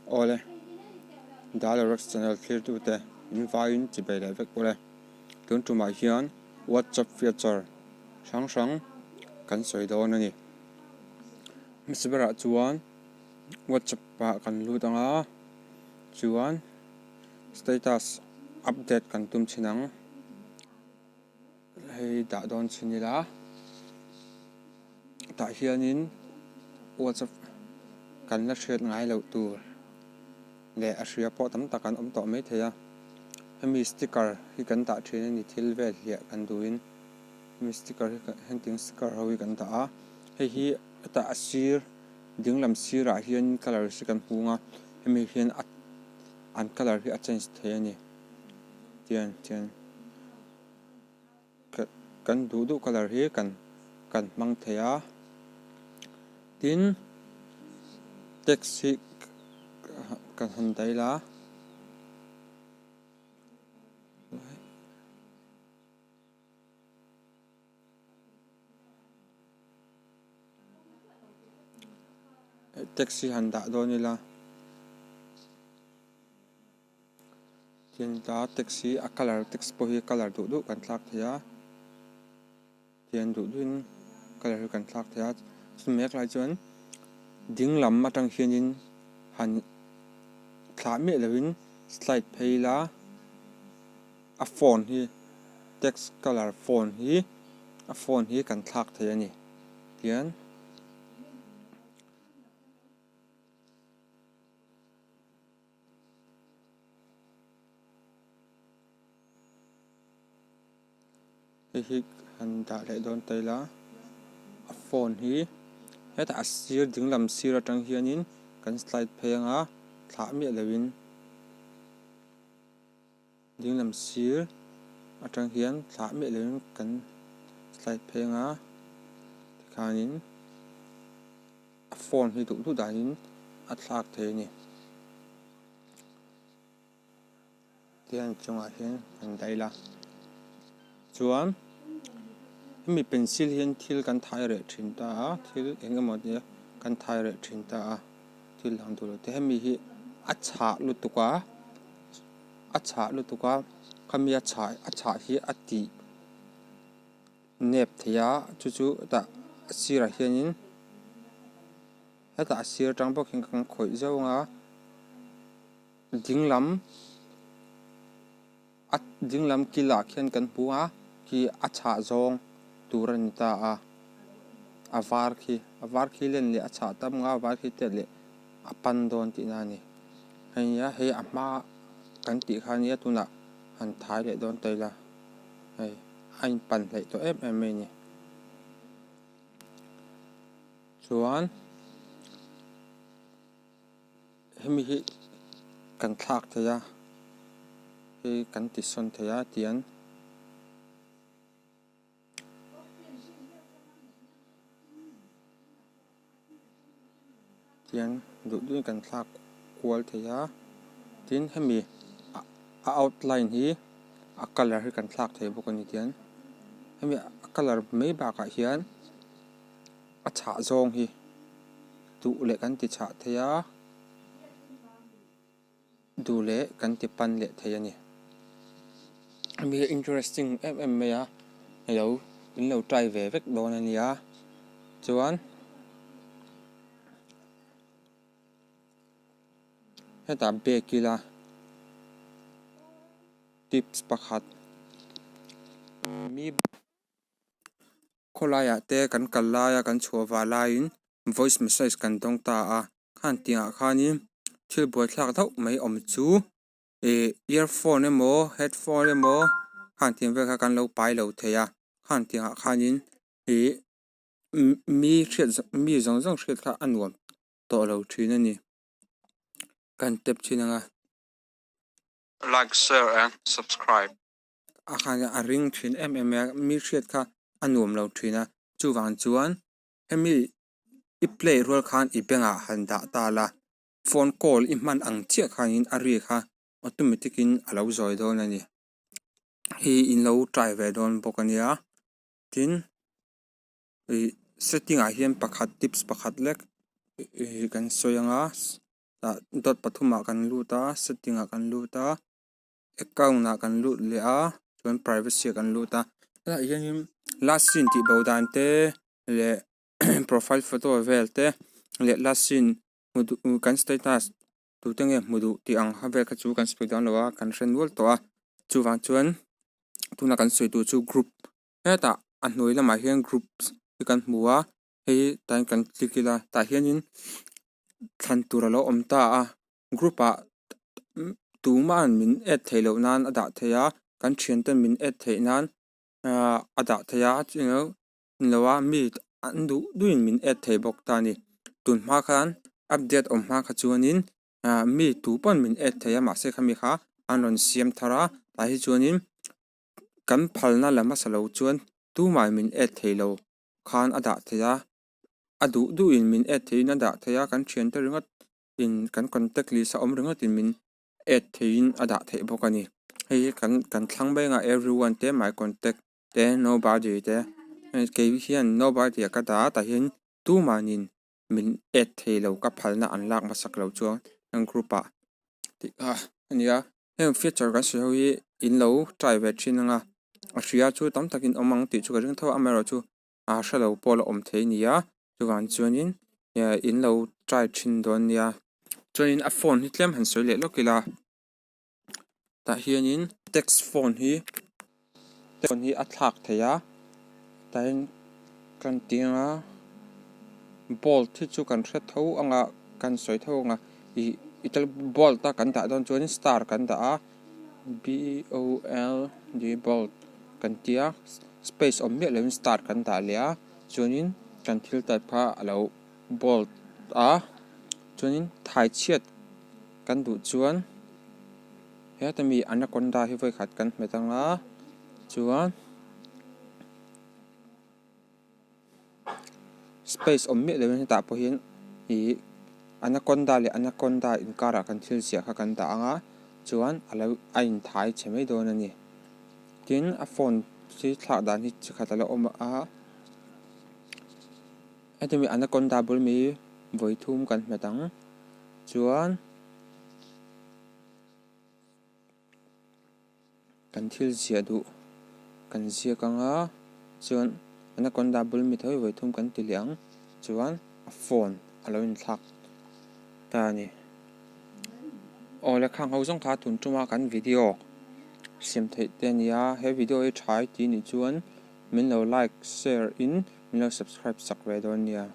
Awle, Dialorex channel thlirtute in vaiin chibei leh vek ule. Tun tumah hian WhatsApp feature hrang hrang kan sawi dawn a ni. Hmasa berah chuan WhatsApp ah kan lut ang a, chuan status update kan tum chhin ang. Hei dah dawn chhin ila tah hianin whatsapp kan la hriat ngai loh tur leh a hria pawh tam tak an awm tawh mai thei a hemi sticker hi kan dah thin a ni thil vel hliah kan duhin hemi sticker hi hengtiang sticker ho hi kan dah a hei hi hetah a sir dinglam sirah hian colour hi kan hmung a hemi hian a an colour hi a change thei a ni tian tian. Kan duh duh colour hi kan kan hmang thei a tin text hi kan han dail a. Text hi han dah dawn ila. Tin ta text hi a colour text pawh hi colour duh duh kan thlak thei a tian duh duhin colour hi kan thlak thei a chumi mek lai chuan ding lam atang hianin han thlah miah lovin slide phei ila a phone hi text colour phone hi a phone hi kan thlak thei a ni tian. Hei hi han dah leh dawn ta ila a phone hi hetah a sir dinglam sir atang hianin kan slide phei anga thlah miah loin dinglam sir atang hian thlah miah loin kan slide phei anga tikhanin. A phone hi duh duh danin a thlak thei a ni. Tihian chungah hian kan dail a. Chuan hemi pencil hian thil kan thai reh thin ta a, thil eng emaw te kan thai reh thin ta a, thil dang duh lo te. Hemi hi a chhah lutuk a, a chhah lutuk a, khami a chhah a chhah hi a tih. Nep thei a chu chu hetah a sirah hianin hetah a sir atang bawk hian kan khawih zauh ang a dinglam a dinglam kilah khian kan hmu a khi a chhah zawng tur a ni ta a a var khi a var khi len leh a chhah tam ang a a var khi tet leh a pan dawn tihna a ni hei nia hei a hma kan tih kha nia tunah han thai leh dawn ta ila hei. A inpan hleih tawh em em mai a ni. Chuan hemi hi kan thlak thei a, hei kan ti sawn thei a tian tian duh duhin kan thlak kual thei a tin hemi a outline hi a colour hi kan thlak thei bawk a ni tian hemi a colour mai bakah hian a chhah zawng hi duh leh kan ti chhah thei a. Duh leh kan ti pan leh thei a ni. Hemi hi interesting em em mai a, ilo in lo try ve vek dawn a nia. Chuan hetah bag ila tips pakhat mi Khawlaiah te kan kal laia kan chhuah vah laiin voice message kan dawng ta a, khan tiangah khanin thil buaithlak deuh mai awm chu ih earphone emaw headphone emaw khan tiang vel kha kan lo pai lo thei a, khan tiangah khanin ih mi hriat mi zawng zawng hriat kha a nuam tawh lo thin a ni, kan tap thin ang a. Like, share and subscribe. A khan a ring thin em em mai a mi hriat kha a nuam lo thin a chuvang chuan hemi i play rual khan i bengah han dah ta la phone call i hman ang chiah khanin a ri kha automatic in a lo zawi dawn a ni hei in lo try ve dawn bawk a nia tin ih setting ah hian pakhat tips pakhat lek ih kan sawi ang a. Tah dot pathumah kan lut a setting ah kan lut a account ah kan lut leh a chuan privacy ah kan lut a hetah hianin last seen tih bo dan te leh profile photo vel te leh last seen hmu duh kan status tute nge hmu duh tih ang kha vel kha chu kan sawi dawn lo a kan hre nual tawh a chuvang chuan tuna kan sawi tur chu group hetah a hnuai lamah hian groups hi kan hmu a hei tah hian kan click ila tah hianin thlan tur a lo awm ta a group ah tuman min add theih loh nan a dah theih a kan thian ten min add theih nan ahh a dah theih a lo a mi an duh duh in min add thei bawk ta a ni tun hma khan update awm hma kha chuanin ahh mi tu pawn min add thei a mahse khami kha an rawn siam thar a tah hi chuanin kan phalna la hmasa lo chuan tumah min add thei lo khan a dah thei a a duh duh in min add theiin a dah thei a kan thiante ringawt in kan contact list a awm ringawt in min add theiin a dah theih bawk a ni hei hi kan kan thlang mai anga everyone te my contact te nobody te kei hian nobody ah ka dah a tah hian tumanin min add thei lo ka phalna an lak hmasak loh chuan an group ah tih kha a ni a heng feature kan sawi ho hi in lo try ve thin ang a a hria chu tam takin awm ang tih chu ka ring tho a amaherawhchu a hre lo pawh la awm thei a ni a chuvang chuanin in lo try thin dawn nia chuanin a phone hi tlem han sawi leh lawk ila. Tah hianin text phone hi phone hi a thlak thei a tah hian kan ti ang a bolt hi chu kan hre tho ang a kan sawi tho ang a ih bolt a kan dah dawn chuanin star kan dah a b o l d bolt kan ti a space awm miah lovin star kan dah leh a chuanin kan thil type kha a lo bolt a chuanin thai chhiat kan duh chuan heta mi anaconda hi vawi khat kan hmet ang a chuan space awm miah lovin hetah pawh hian ih anaconda leh anaconda inkarah kan thil ziah kha kan dah ang a chuan a lo a inthai chhe mai dawn a ni tin a phone hi thlak dan hi chi khat a la awm a. Heti mi anaconda bul mi vawi thum kan hmet ang chuan kan thil ziah duh kan ziak ang a chuan anaconda bul mi tho hi vawi thum kan ti leh ang chuan a phone a lo inthlak ta a ni. Aw le khang ho zawng kha tun tuma kan video siam theih te a ni a he video hi tha i tih nih chuan. Min lo like, share in min lo subscribe sak ve dawn nia.